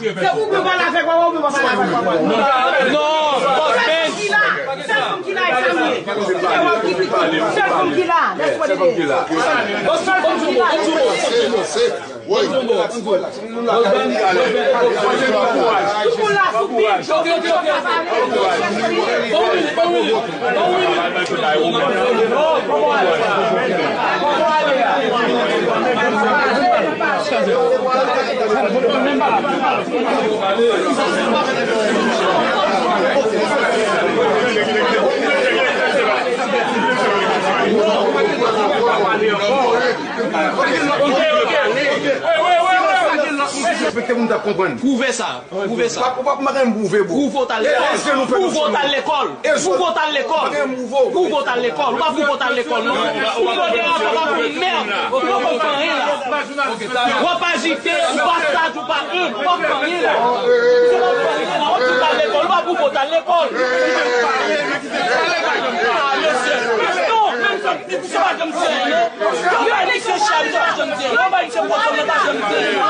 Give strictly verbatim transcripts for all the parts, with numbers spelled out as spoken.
Se ou pou pale avèk papa, ou pou pale avèk papa. Non, sèl fanm ki la, e sa m ye. Sèl fanm ki la, that's what it is. Sèl fanm ki la. Respekte moun t ap konprann. Pwouve sa. Pwouve sa. Ou p ap, ou p ap mande m pwouve, bro. Pwouve w t al lekòl. Pwouve w t al lekòl. Pwouve w t al lekòl. Pwouve w t al lekòl. Ou pa pwouve w t al lekòl, non. Ou pa pwouve w t al lekòl, non. Ou pa pwouve w t al lekòl, non. W ap ajite, ou pa saj, ou pa enb, ou pa pwouve w t al lekòl, non. Ou pa pwouve w t al lekòl. Ah, mesye. Non, menm sa, misye pa janm di anyen, non. Yo, misye chè, misye pa janm di anyen. Yo, misye pwoblèm, li pa janm di anyen.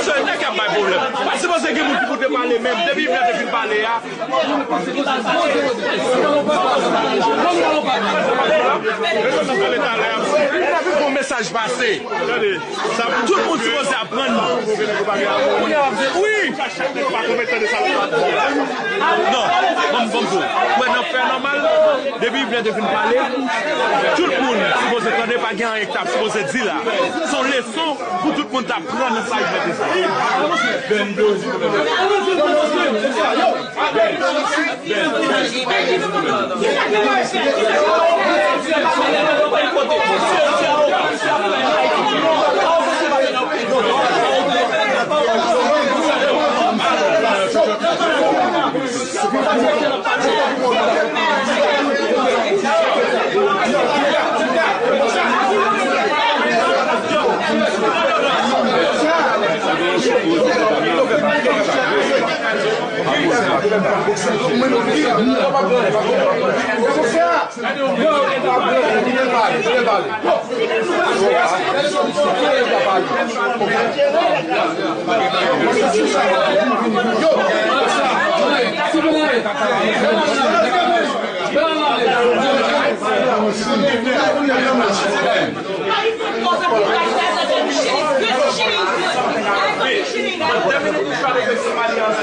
Sèl nèg k ap bay pwoblèm. Pa sipoze gen moun ki pou te pale menm. Depi Yvette fin pale a, Bon mesaj pase. Tande, sa, tout moun sipoze aprann. Kounye a w ap di, wi. Non, ban m, ban m di w. Ou wè nan fè nòmal, depi Yvette fin pale, tout moun sipoze tande, pa gen anyen k t ap sipoze di la. Se yon leson pou tout moun ta pran nan sa Yvette di.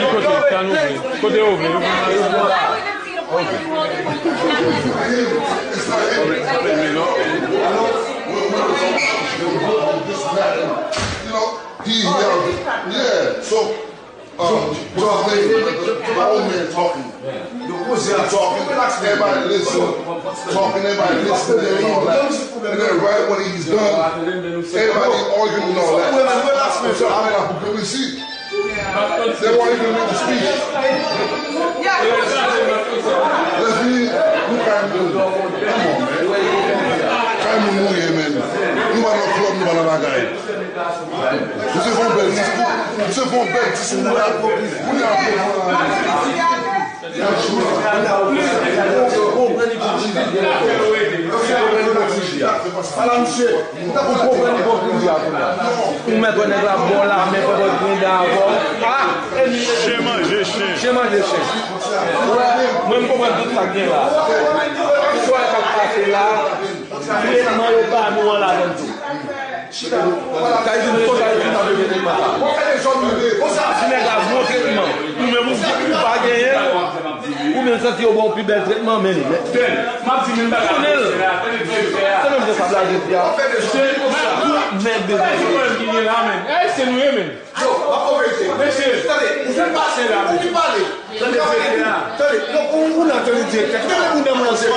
Ki kote? Tann ouvri. Kote ouvri? He, he, yeah, so, um, talking, the old man talking. Talking, everybody listen. Talking, everybody listening and all that. And then right when he's done, everybody arguing and all that. I'm like, "Let me see." They won't even make the speech. Let's be, nou kay moun. Come on, man. Kay moun nou ye, man. Nou pa nan club, nou pa nan bagay. Misye fè yon bèl diskou. Misye fè yon bèl diskou la. Kounye a, kounye a. Kounye a, kounye a. Kounye a, kounye a. Pala misye. Ou konprann ipokrizi a kounye a. Ou mèt wè nèg la ba w lamen pandan l griyen avè w. Ah! Chen manje chen. Chen manje chen. Ou wè, mwen m konprann tout sa k gen la. Sa k ap pase la, tretman yo ba nou an ladan l tou. Sa vle di nou konn sa yo di sa vle di tretman sa. Si nèg la bon tretman, ou menm ou, ou pa genyen l, ou menm santi yo ba w pi bèl tretman, men li. Men, m ap di menm bagay. Konnen l. Se menm jan sa blaze di a. Se tout nèg bezwen. Ayisyen nou ye, men. Ayisyen nou ye, men. Mesye, ou fè pase la, men. Tande, tande, non, ou, ou nan tande direktè. Kite moun nan manje.